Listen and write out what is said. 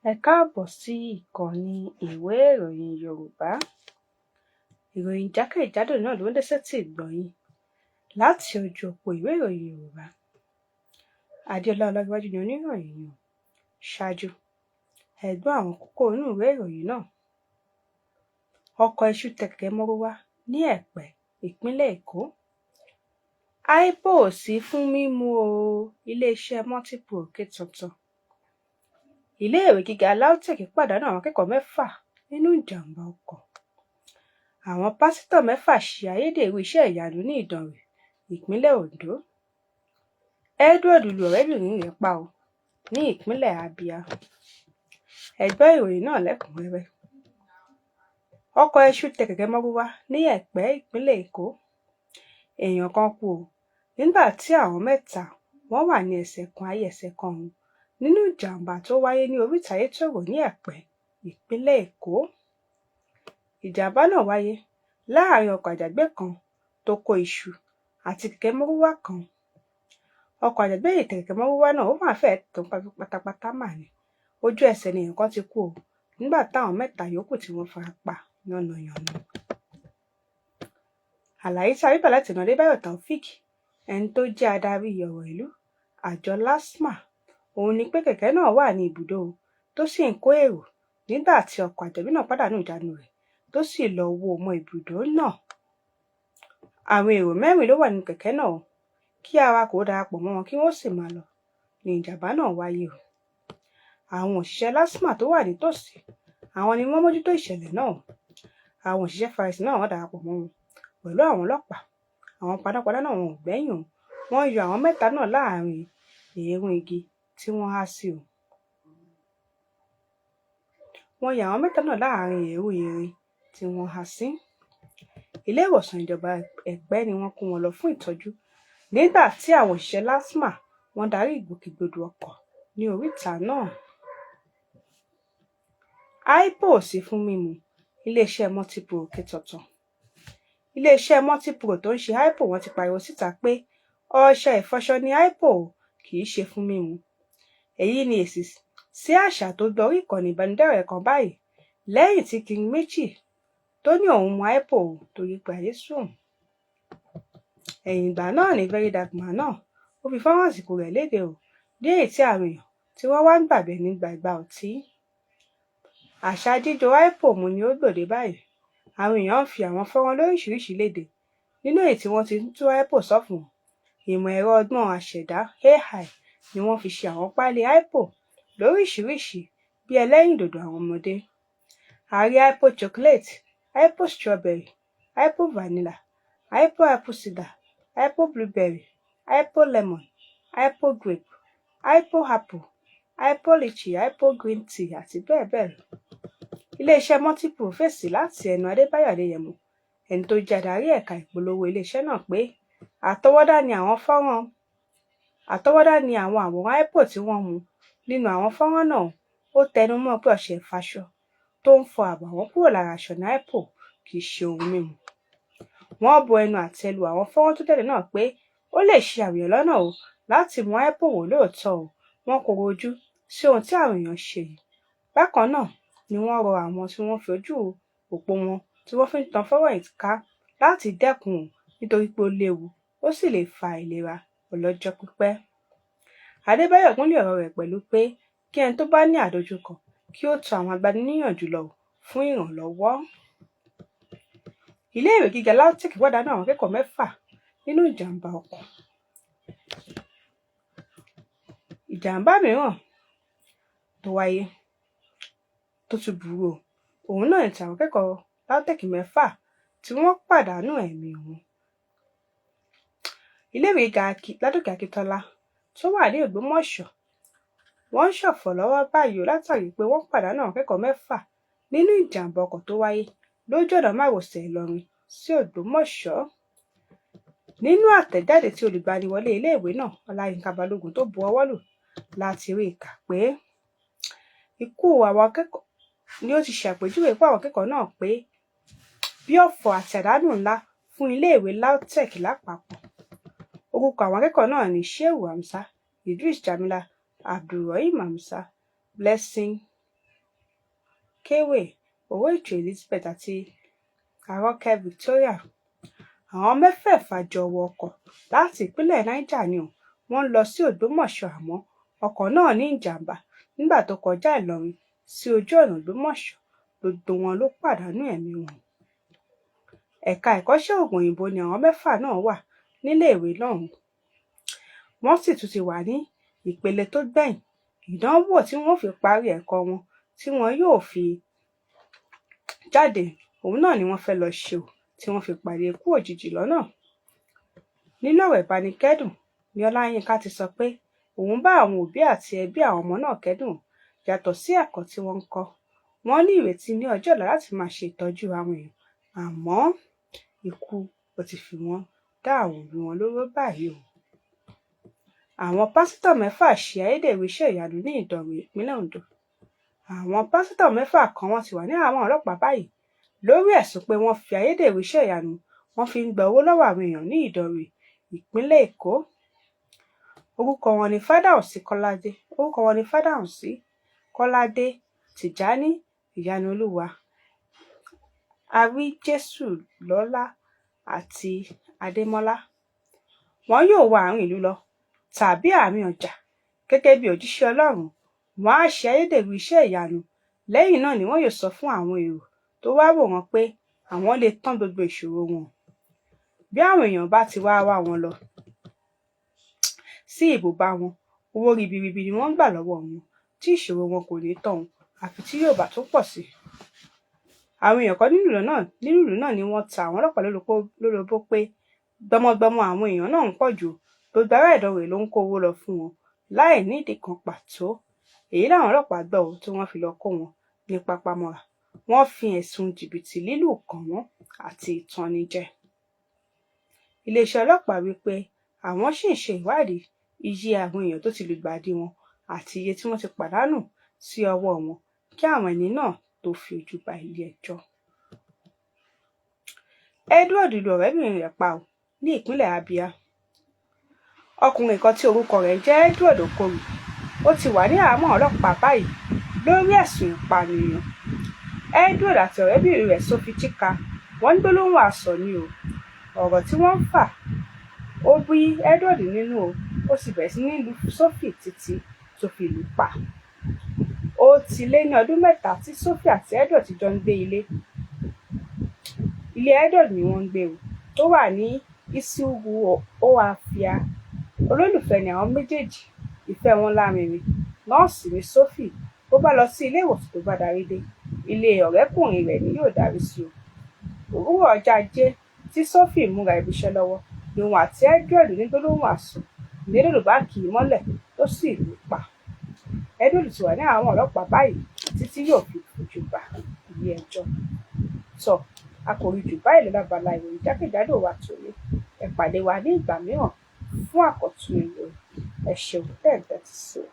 Ẹ káàbọ̀ sí ìkànnì ìwé ìròyìn Yorùbá. Ìròyìn jákèjádò náà ló ń dé sétí ìgbọ́ yín láti ojú òpó ìwé ìròyìn Yorùbá. Adéọlá Ọlárẹ̀wájú ni oníròyìn yín. Ṣáájú, ẹ gbọ́ àwọn kókó inú ìwé ìròyìn náà. Ọkọ̀ iṣu tẹ kẹ̀kẹ́ mọ́rúwá ní Ẹ̀pẹ́, ìpínlẹ̀ Èkó. Hypo ò sí fún mímu o, iléeṣẹ́ Multipro ké tuntun. Iléèwé gíga LAUTECH pàdánù àwọn akẹ́kọ̀ọ́ mẹ́fà nínú ìjàm̀bá ọkọ̀. Àwọn pásítọ̀ mẹ́fà ṣe ayédèrú iṣẹ́ ìyanu ní Ìdànrè, ìpínlẹ̀ Ondo. Edward lu ọ̀rẹ́bìnrin rẹ̀ pa ní ìpínlẹ̀ Abia. Ẹ gbọ́ ìròyìn náà lẹ́kùn-ún-rẹ́rẹ́. Ọkọ̀ iṣu tẹ kẹ̀kẹ́ mọ́rúwá ní Ẹ̀pẹ́, ìpínlẹ̀ Èkó. Èèyàn kan kú o nígbà tí àwọn mẹ́ta wọ́n wà ní ẹsẹ̀ kan ayé ẹsẹ̀ kan ọ̀run nínú ìjàm̀bá tó wáyé ní oríta Ayétòrò ní Ẹ̀pẹ́, ìpínlẹ̀ Èkó. Ìjàm̀bá náà wáyé láàrin ọkọ̀ àjàgbé kan tó kó iṣu àti kẹ̀kẹ́ mọ́rúwá kan. Ọkọ̀ àjàgbé yìí tẹ kẹ̀kẹ́ mọ́rúwá náà, ó mà fẹ́ẹ̀ tán pátápátá mà ní. Ojú ẹsẹ̀ ni èèyàn kan ti kú o nígbà táwọn mẹ́ta yòókù tí wọ́n fara pa yánnayànna. Àlàyé tí a rí gbà láti ẹnu Adébáyọ̀ Taofeek, ẹni tó jẹ́ adarí ọ̀rọ̀ ìlú àjọ LASTMA, òun ni pé kẹ̀kẹ́ náà wà ní ibùdó tó sì ń kó èrò nígbà tí ọkọ̀ àjàgbé náà pàdánù ìjánu rẹ̀ tó sì lọ wó mọ́ ibùdó náà. Àwọn èrò mẹ́rin ló wà nínú kẹ̀kẹ́ náà kí awakọ̀ ó darapọ̀ mọ́ wọn kí wọ́n sì máa lọ ní ìjàm̀bá náà wáyé o. Àwọn òṣìṣẹ́ LASTMA tó wà nítòsí, àwọn ni wọ́n mójútó ìṣẹ̀lẹ̀ náà. Àwọn òṣìṣẹ́ FRSC náà wọ́n darapọ̀ mọ́ wọn pẹ̀lú àwọn ọlọ́pàá. Àwọn panápaná náà wọn ò gbẹ́yìn o. Wọ́n yọ àwọn mẹ́ta náà láàrin èérún igi tí wọ́n há sí o. Wọ́n yọ àwọn mẹ́ta náà láàrin èérún irin tí wọ́n há sí. Ilé ìwòsàn ìjọba Ẹ̀pẹ́ ni wọ́n kó wọn lọ fún ìtọ́jú nígbà tí àwọn òṣìṣẹ́ LASTMA wọ́n darí ìgbòkègbodò ọkọ̀ ní oríta náà. Hypo ò sí fún mímu, iléeṣẹ́ Multipro ké tuntun. Iléeṣẹ́ Multipro tó ń ṣe Hypo wọ́n ti pariwo síta pé ọṣẹ ìfọṣọ ni Hypo kì í ṣe fún mímu. Èyí ni èsì sí àṣà tó gba orí ìkànnì ìbánidọ́rẹ̀ẹ́ kan báyìí lẹ́yìn tí King Mitchie tó ní òun mu Hypo torí pé ayé sú òun. Ẹ̀yìn ìgbà náà ni VeryDarkMan náà ó fi fọ́nrán àsìkò rẹ̀ léde o ní èyí tí àwọn èèyàn tí wọ́n wá ń gbà bí ẹní gba igbá ọtí. Àṣà jíjó Hypo mu ni ó gbòde báyìí. Àwọn èèyàn ń fi àwọn fọ́nrán lóríṣiríṣi léde nínú èyí tí wọ́n ti ń tú Hypo sọ́fun. Ìmọ̀ ẹ̀rọ ọgbọ́n àṣẹ̀dá AI ni wọ́n fi ṣe àwọn páálí Hypo lóríṣiríṣi bí ẹlẹ́rìndòdò àwọn ọmọdé. A rí Hypo chocolate, Hypo strawberry, Hypo vanilla, Hypo apple cider, Hypo blueberry, Hypo lemon, Hypo grape, Hypo apple, Hypo lychee, Hypo green tea àti bẹ́ẹ̀ bẹ́ẹ̀ lọ. Iléeṣẹ́ Multipro fèsì láti ẹnu Adébáyọ̀ Adéyẹmọ, ẹni tó jẹ́ adarí ẹ̀ka ìpolówó iléeṣẹ́ náà pé àtọwọ́dá ni àwọn fọ́nrán àtọwọ́dá ni àwọn àwòrán Hypo tí wọ́n mú nínú àwọn fọ́nrán náà. Ó tẹnu mọ́ pé ọṣẹ ìfọṣọ tó ń fọ àbàwọ́n kúrò lára aṣọ ní Hypo, kì í ṣe ohun mímu. Wọ́n bu ẹnu àtẹ́ lu àwọn fọ́nrán tó jáde náà pé ó lè ṣi àwọn èèyàn lọ́nà o láti mú Hypo wò lóòótọ́ o. Wọ́n kọ̀rọ̀ ojú sí ohun tí àwọn èèyàn ṣe yìí. Bákan náà ni wọ́n rọ àwọn tí wọ́n fi ojú òpó wọn tí wọ́n fi ń tan fọ́nrán yìí ká láti dẹ́kun o nítorí pé ó léwu, ó sì lè fa àìlera ọlọ́jọ́ pípẹ́. Adébáyọ̀ gúnlé ọ̀rọ̀ rẹ̀ pẹ̀lú pé kí ẹni tó bá ní àdojúkọ kí ó tọ àwọn agbaniníyànjú lọ fún ìrànlọ́wọ́. Iléèwé gíga LAUTECH pàdánù àwọn akẹ́kọ̀ọ́ mẹ́fà nínú ìjàm̀bá ọkọ̀. Ìjàm̀bá mìíràn tó wáyé tó tún burú o, òun náà ni ti àwọn akẹ́kọ̀ọ́ LAUTECH mẹ́fà tí wọ́n pàdánù ẹ̀mí wọn. Iléèwé gíga Ládòkè Akíntọ́lá tó wà ní Ògbómọ̀ṣọ́, wọ́n ń ṣọ̀fọ̀ lọ́wọ́ báyìí o látàrí pé wọ́n pàdánù àwọn akẹ́kọ̀ọ́ mẹ́fà nínú ìjàm̀bá ọkọ̀ tó wáyé lójú ọ̀nà márosẹ̀ Ìlọrin sí Ògbómọ̀ṣọ́. Nínú àtẹ̀jáde tí olùgbaniwọlé iléèwé náà, Ọláyínká Balógun, tó bu ọwọ́ lù láti rí i kà pé ikú àwọn akẹ́kọ̀ọ́ ni ó ti ṣàpèjúwe ikú àwọn akẹ́kọ̀ọ́ náà pé bí ọ̀fọ̀ àti àdánù ńlá fún iléèwé LAUTECH lápapọ̀. Orúkọ àwọn akẹ́kọ̀ọ́ náà ni Shehu Hamza, Idris Jamila, Abdulrahim Hamza, Blessing Kéwè, Owóìtú Elizabeth àti Àròkẹ́ Victoria. Àwọn mẹ́fẹ̀ẹ̀fà jọ wọ ọkọ̀ láti ìpínlẹ̀ Niger ni o. Wọ́n ń lọ sí Ògbómọ̀ṣọ́, àmọ́ ọkọ̀ náà ní ìjàmbá nígbà tó kọjá Ìlọrin sí ojú ọ̀nà Ògbómọ̀ṣọ́. Gbogbo wọn ló pàdánù ẹ̀mí wọn. Ẹ̀ka ìkọ́ṣẹ́ oògùn òyìnbó ni àwọn mẹ́fà náà wà níléèwé lọ́hùn-ún. Wọ́n sì tún ti wà ní ìpele tó gbẹ̀yìn ìdánwò tí wọ́n fi parí ẹ̀kọ́ wọn tí wọn yóò fi jáde. Òun náà ni wọ́n fẹ́ lọ ṣe o tí wọ́n fi pàdé ikú òjijì lọ́nà. Nínú ọ̀rọ̀ ìbánikẹ́dùn ni Ọláyínká ti sọ pé òun bá àwọn òbí àti ẹbí àwọn ọmọ náà kẹ́dùn. Yàtọ̀ sí ẹ̀kọ́ tí wọ́n ń kọ́, wọ́n ní ìrètí ní ọjọ́ ọ̀la láti máa ṣe ìtọ́jú àwọn èèyàn, àmọ́ ikú ó ti fi wọ́n dá àwọn òbí wọn lóró báyìí o. Àwọn pásítọ̀ mẹ́fà ṣe ayédèrú iṣẹ́ ìyanu ní Ìdànrè, ìpínlẹ̀ Ondo. Àwọn pásítọ̀ mẹ́fà kan wọ́n ti wà ní àhámọ́ ọlọ́pàá báyìí lórí ẹ̀sùn pé wọ́n fi ayédèrú iṣẹ́ ìyanu wọ́n fi ń gba owó lọ́wọ́ àwọn èèyàn ní Ìdànrè, ìpínlẹ̀ Èkó. Orúkọ wọn ni Fádàùsí Kọ́ládé, orúkọ wọn ni Fádàùsí Kọ́ládé, Tìjání Ìyanulúwa, Àríjésùlọ́lá àti Adémọ́lá. Wọn yóò wọ àárín ìlú lọ tàbí àárín ọjà gẹ́gẹ́ bí òjíṣẹ́ Ọlọ́run. Wọn á ṣe ayédèrú iṣẹ́ ìyanu. Lẹ́yìn náà ni wọn yóò sọ fún àwọn èrò tó wá wòran pé àwọn lè tán gbogbo ìṣòro wọn. Bí àwọn èèyàn bá ti wá wá wọn lọ sí ibùba wọn, owó ribiribi ni wọ́n ń gbà lọ́wọ́ wọn tí ìṣòro wọn kò ní tán o, àfi tí yóò bá tún pọ̀ sí i. Àwọn èèyàn kan nínú ìlú náà ni wọ́n ta àwọn ọlọ́pàá lólobó pé gbọmọgbọmọ àwọn èèyàn náà ń pọ̀ jù. Gbogbo ará Ìdànrè ló ń kó owó lọ fún wọn láì nídìí kan pàtó. Èyí làwọn ọlọ́pàá gbọ́ ọ tí wọ́n fi lọ́ọ́ kó wọn ní papámọ́ra. Wọ́n fi ẹ̀sùn jìbìtì lílù kàn wọ́n àti ìtanijẹ. Iléeṣẹ́ ọlọ́pàá wí pé àwọn ṣì ń ṣe ìwádìí iye àwọn èèyàn tó ti lùgbàdì wọn àti iye tí wọ́n ti pàdánù sí ọwọ́ wọn kí àwọn ẹni náà tóó fi ojú ba ilé-ẹjọ́. Edward lu ọ̀rẹ́bìnrin rẹ̀ pa ọ́ ní ìpínlẹ̀ Abia. Ọkùnrin kan tí orúkọ rẹ̀ ń jẹ́ Edward Okori, ó ti wà ní àhámọ́ ọlọ́pàá báyìí lórí ẹ̀sùn ìpànìyàn. Edward àti ọ̀rẹ́bìnrin rẹ̀ Sophie Chika wọ́n ní gbólóhùn asọ̀ ni o. Ọ̀rọ̀ tí wọ́n ń fà ó bí Edward nínú o, ó sì bẹ̀rẹ̀ sí ní lu Sophie títí tó fi lù ú pa. Ó ti lé ní ọdún 3 tí Sophie àti Edward ti jọ ń gbé ilé. Ilé Edward ni wọ́n ń gbé o, tó wà ní Isiugwu Ohafia. Olólùfẹ́ ni àwọn méjèèjì, ìfẹ́ wọn lárinrin. Nọ́ọ̀sì ní Sophie. Bó bá lọ sí ilé ìwòsàn tó bá darí dé, ilé ọ̀rẹ́kùnrin rẹ̀ ni yóò darí sí o. Òwúrọ̀ ọjọ́ Ajé tí Sophie ń múra ibiṣẹ́ lọ́wọ́ ni òun àti Edward ní gbólóhùn asọ̀ ní Edward bá kì í mọ́lẹ̀ tó sì lù ú pa. Edward ti wà ní àhámọ́ ọlọ́pàá báyìí títí yóò fi fojú ba ilé-ẹjọ́. Tó, a kò rí jù báyìí lọ lábala ìròyìn jákèjádò wa tòní. Ẹ pàdé wa ní ìgbà mìíràn fún àkọ́tún ìròyìn. Ẹ ṣeun tẹ́ ẹ̀ ń tẹ́tí sí wa.